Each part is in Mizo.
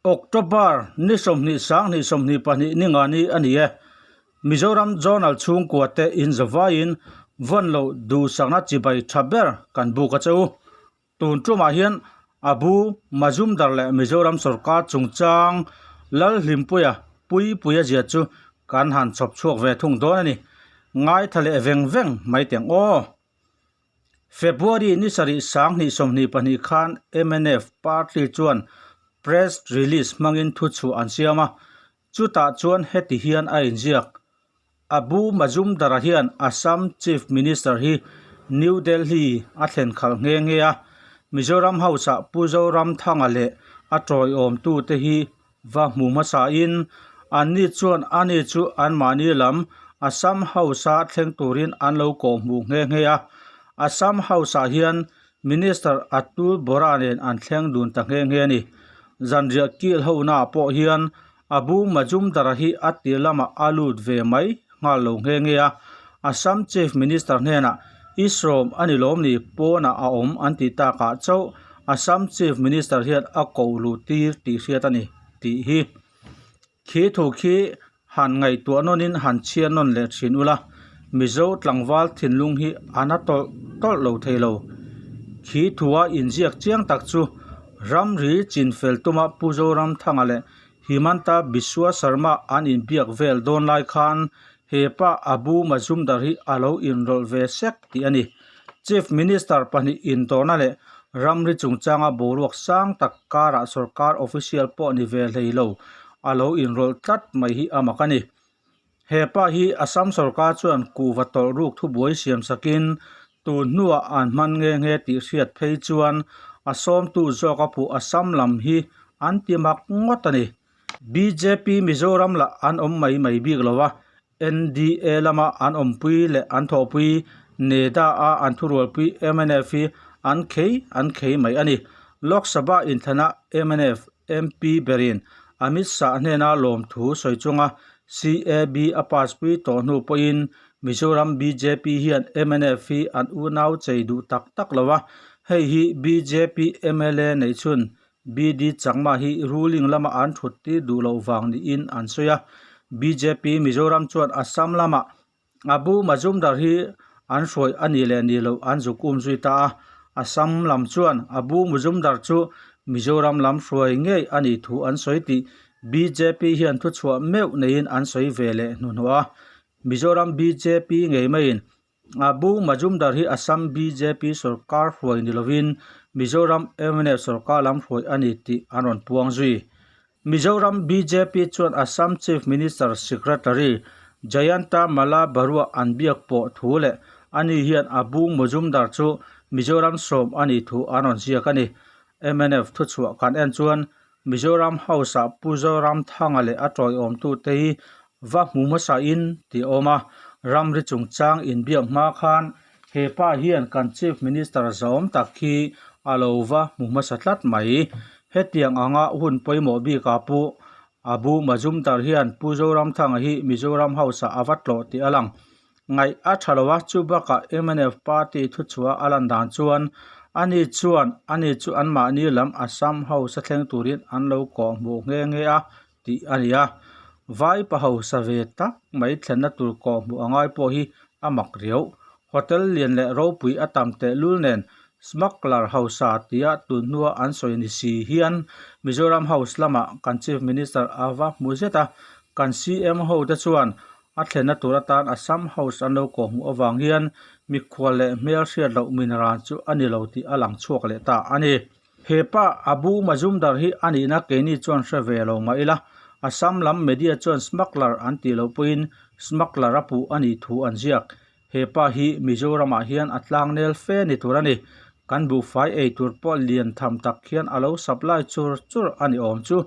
October ni 20 sang 22 ni nga ni a ni e. Mizoram Journal chhungkua te in zavaiin vawn loh duhsakna chibai tha ber kan buk a che u. Tun tumah hian Abu Mazumdar leh Mizoram sorkar chungchang Lalhlimpuia Puipuia zia chu kan han chhawp chhuak ve thung dawn a ni. Ngaithla leh veng veng mai teng aw. February ni sarih 2022 khan mnf party chuan press release hmangin thuchhuah an siam a, chutah chuan heti hian a inziak, Abu Mazumdar-a hian Assam Chief Minister hi New Delhi a thlen khalh nghe nghe a, Mizoram House-ah Pu Zoramthanga leh a tawiawmtute hi Va hmu hmasain, anni chuan ani chu anmahni lam Assam House-a thleng turin an lo kawh hmuh nghe nghe a. Assam House-ah hian Minister Atul Bora nen an thleng dun ta nghe nghe a ni. Zanriah kil honaah pawh hian Abu Majumdar-a hi a tir lamah a lut ve mai nghal lo nghe nghe a. Assam Chief Minister hnenah i sawm a ni lawm ni pawnah a awm an tih takah chauh Assam Chief Minister hian a koh luh tir tih hriat a ni tih hi. Khi thu khi han ngaihtuah nawnin han chhiar nawn leh thin ula, Mizo tlangval thinlung hi a na tawlh tawlh lo thei lo. Khi thua inziak chiang tak chu ramri chinfel tuma Pu Zoramthanga leh Himanta Biswa Sarma an inbiak vel dawn lai khan hepa Abu Mazumdar hi a lo inrawlh ve sek tih a ni. Chief Minister pahnih intawrna leh ramri chungchanga boruak sang tak karah sorkar official pawh ni ve hlei lo a lo inrawlh tlat mai hi a mak a ni. He pa hi Assam sorkar chuan kuhva tawlh ruk thubuai siam sakin tun hnuah an hman nghe nghe tih hriat phei chuan a sawmtu zawk a phuh Assam lam hi an ti mak ngawt a ni. Bjp Mizoram lah an awm mai mai bik lo a, NDA lama an awmpui leh an thawhpui NEDA a an thurualpui mnf hi an khei an khei mai a ni. Lok Sabha inthlana mnf MP berin Amit Shah hnena lawmthu sawi chunga CAB a pass pui tawh hnu pawhin Mizoram bjp hian mnf hi an unau chei duh tak tak lo a, hei hi bjp mla neih chhun BD Chakma hi ruling lama an thut tir duh loh vang niin an sawi a. Bjp Mizoram chuan Assam lama Abu Mazumdar hi an hruai a nih leh nih loh an zuk um zui ta a. Assam lam chuan Abu Muzumdar chu Mizoram lam hruai ngei a nih thu an sawi tih bjp hian thuchhuah meuh neiin an sawi ve leh hnuhnawh a. Mizoram bjp ngei maiin Abu Majumdar hi Assam bjp sorkar hruai ni lovin Mizoram mnf sorkar lam hruai a ni tih an rawn puang zui. Mizoram bjp chuan Assam Chief Minister Secretary Jayanta Mala Barua an biak pawh thu leh ani hian Abu Majumdar chu Mizoram sawm a nih thu an rawn ziak a ni. Mnf thuchhuah kan en chuan Mizoram House-ah Pu Zoramthanga leh a tawiawmtute hi va hmu hmasain tih a awm a, ramri chungchang inbiak hma khan he pa hian kan Chief Minister zawm tak hi a lo va hmu hmasa tlat mai. Hetiang anga hun pawimawh bikah Pu Abu Majumdar hian Pu Zoramthanga hi Mizoram House-ah a va tlawh tih a lang. Ngaih a tha lo a, chu bakah mnf party thuchhuah a lan dan chuan ani chuan ani chu anmahni lam Assam House a thleng turin an lo kawh hmuh nghe nghe a tih a ni a. Vai pa hausa ve tak mai thlenna tur kawh hmuh a ngai pawh hi a mak riau. Hotel lian leh ropui a tam tehlul nen smuggler hausa tia tun hnua an sawi ni si hian Mizoram House lamah kan Chief Minister a va hmu zet a, kan CM ho te chuan A thlenna tur atan Assam House an lo kawhhmuh avang hian mikhual leh hmel hriat loh min ran chu a ni lo tih a lang chhuak leh ta a ni. He pa Abu Majumdar hi a nihna keini chuan hre ve lo mah ila, Assam lam media chuan smuggler an tih loh pawhin smuggler a puh a nih thu an ziak. He pa hi Mizoramah hian a tlangnel fe ni tur a ni. Kan buhfai ei tur pawh lian tham tak hian a lo supply chur chur a ni awm chu.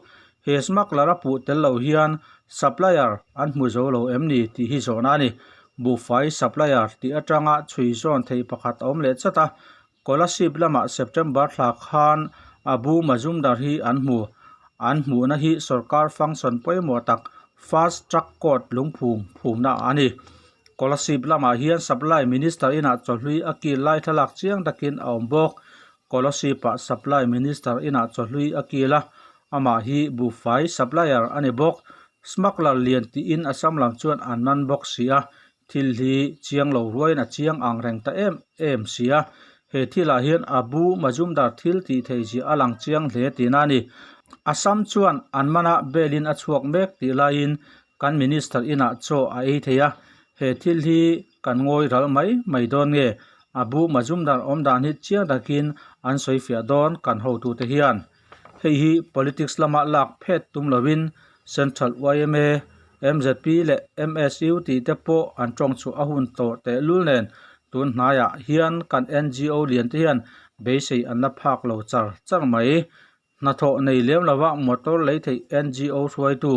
He smuggler a puh tel lo hian supplier an hmu zo lo em ni tih hi zawhna a ni. Buhfai supplier tih atanga chhui zawn theih pakhat a awm leh chat a. Kolasib lamah September thla khan Abu Majumdar hi an hmu. An hmuhna hi sorkar function pawimawh tak Fast Track Court lungphum phumna a ni. Kolasib lamah hian Supply Minister inah chawhlui a kil lai thlalak chiang takin a awm bawk. Kolasib-ah Supply Minister inah chawhlui a kil a. Amah hi buhfai supplier a ni bawk. Smuggler lian tiin Assam lam chuan an man bawk si a, thil hi chiang lo ruaiin a chiang ang reng ta em em si a. He thilah hian Abu Majumdar thil tih theih zia a lang chiang hle tihna a ni. Assam chuan an mana bail in a chhuak mek tih laiin kan Minister inah chaw a ei thei a, he thil hi kan ngawi ral mai mai dawn nge? Abu Majumdar awm dan hi chiang takin an sawi fiah dawn kan hotute hian. Hei hi politics lama lak phet tum lovin Central yma, mzp leh MSU tih te pawh an tawng chhuah a hun tawh tehlul nen tun hnaiah hian kan NGO lian te hian beisei an la phak lo char char mai. Hnathawh nei lem lova motor lei theih NGO hruaitu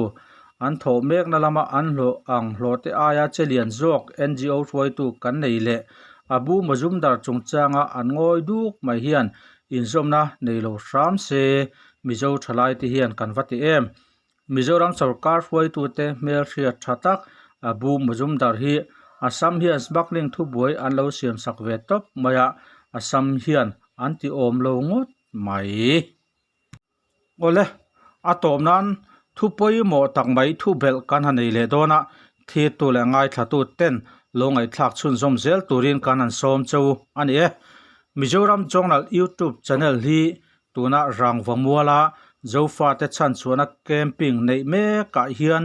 an thawh mekna lama an hlawh ang hlawh te aia che lian zawk NGO hruaitu kan nei leh Abu Majumdar chungchanga an ngawi duk mai hian Inzawmna nei lo hram se Mizo thalai te hian kan va ti em. Mizoram sorkar hruaitute hmelhriat tha tak Abu Majumdar hi Assam hian smuggling thubuai an lo siam sak ve tawp mai a, Assam hian an ti awm lo ngawt mai. Awle, a tawp nan thu pawimawh tak mai thu belh kan han nei leh dawn a, thirtu leh ngaithlatu ten lo ngaihthlak chhunzawm zel turin kan han sawm cheu a ni e. Mizoram Journal YouTube channel hi tuna Rangva muala Zofate chhanchhuahna camping neih mekah hian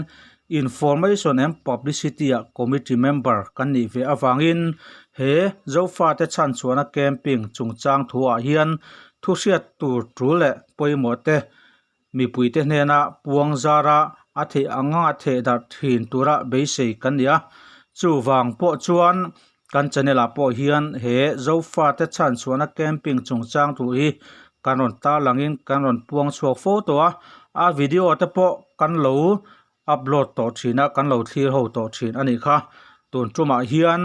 Information and Publicity ah committee member kan nih ve avangin he Zofate chhanchhuahna camping chungchang thuah hian Thu hriat tur tul leh pawimawh te mipuite hnena puang zara a theih anga theh darh thin tura beisei kan ni a. Chuvang pawh chuan kan channel ah pawh hian he Zofate chhanchhuahna camping chungchang tur hi kan rawn tarlangin kan rawn puang chhuak fo tawh a, a video te pawh kan lo upload tawh thin a, kan lo thlir ho tawh thin a nih kha. Tun tumah hian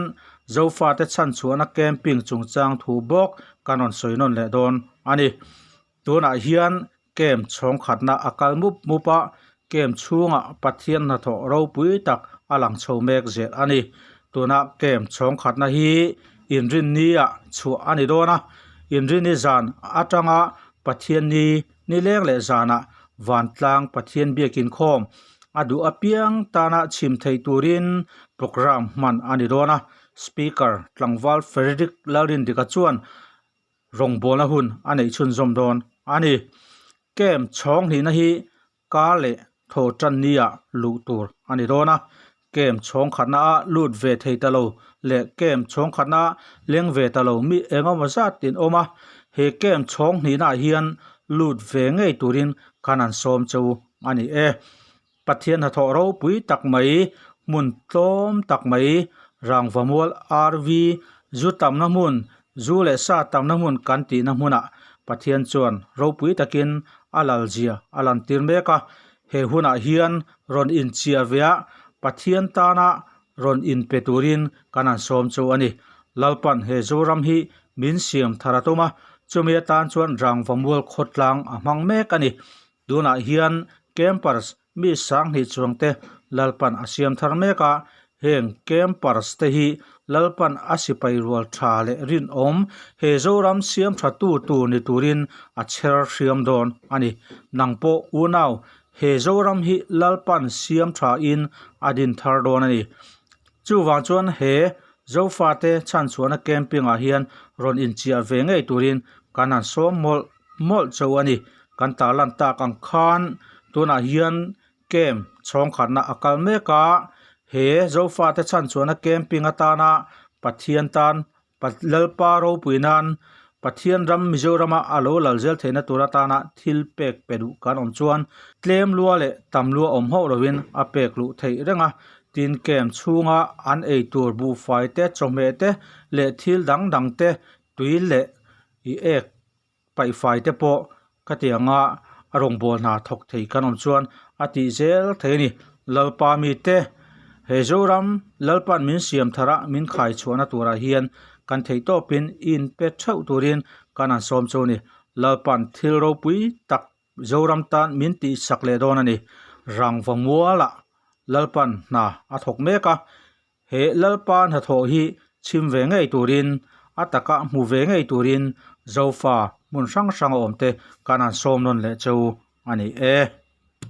Zofate chhanchhuahna camping chungchang thu bawk kan rawn sawi nawn leh dawn a ni. Tunah hian camp chhawng khatna a kal mup mup a, camp chhungah Pathian hnathawh ropui tak a lang chho mek zel a ni. Tuna camp chhawng khatna hi inrinni-ah chhuah a ni dawn a, inrinni zan atanga Pathianni Nileng leh zanah vantlang Pathian biakin khawm a duh apiang tana chhim thei turin programme hman a ni dawn a. Speaker tlangval Frederick Lalrindika chuan rawngbawlna hun a neih chhunzawm dawn a ni. Camp chhawng hnihna hi kar leh thaw tan nia luh tur a ni dawn a. Camp chhawng khatna a lut ve thei ta lo leh camp chhawng khatna leng ve ta lo mi engemaw zat in awm a, he camp chhawng hnihna ah hian lut ve ngei turin khan an sawm cheu a ni e. Pathian hnathawh ropui tak mai, hmun tlawm tak mai, Rangvamual RV zu tamna hmun, zu leh sa tamna hmun kan tihna hmunah Pathian chuan ropui takin a lalzia a lantir mek a, He hunah hian rawn inchiah ve a, Pathian tana rawn inpe turin kan han sawm chu a ni. Lalpan he Zoram hi min siam thar a tum a, chumi atan chuan Rangvamual khawtlang a hmang mek a ni. Tunah hian campers mi sanghnih chuangte Lalpan a siam thar mek a, Heng campers te hi Lalpan a sipai rual tha leh rinawm he Zoram siam tha tu tur ni turin a chher hriam dawn a ni. Nang pawh unau, he Zoram hi Lalpan siam tha in a din thar dawn a ni. Chuvang chuan he Zofate chhanchhuahna camping ah hian rawn inchiah ve ngei turin kan han sawm mawlh mawlh chauh a ni. Kan tarlan tak ang khan tunah hian Camp chhawngkhatna a kal mek a, he Zofate chhanchhuahna camping atana Pathian tan Lalpa ropui nan Pathian ram Mizorama a lo lal zel theihna tur atana thil pek pe duh kan awm chuan tlem lua leh tam lua awm hauh lovin a pek luh theih reng a. Tin, camp chhunga an ei tur buhfai te, chawhmeh te leh thil dang dang te tui leh i ek paihfai te pawh ka ti ang a, a rawngbâwl hna thawk thei kan awm chuan a tih zel thei a ni. Lalpa mite, he Zoram Lalpa'n min siam thar a, min khai chhuahna turah hian kan theih tawpin i inpe theuh turin kan han sawm chu a ni. Lalpa'n thil ropui tak Zoram tan min tihsak leh dawn a ni. Rangva mualah Lalpa'n hna a thawk mek a, He Lalpa hnathawh hi chhim ve ngei turin, a taka hmu ve ngei turin Zofa hmun hrang hrang a awmte kan han sawm nawn leh cheu a ni e.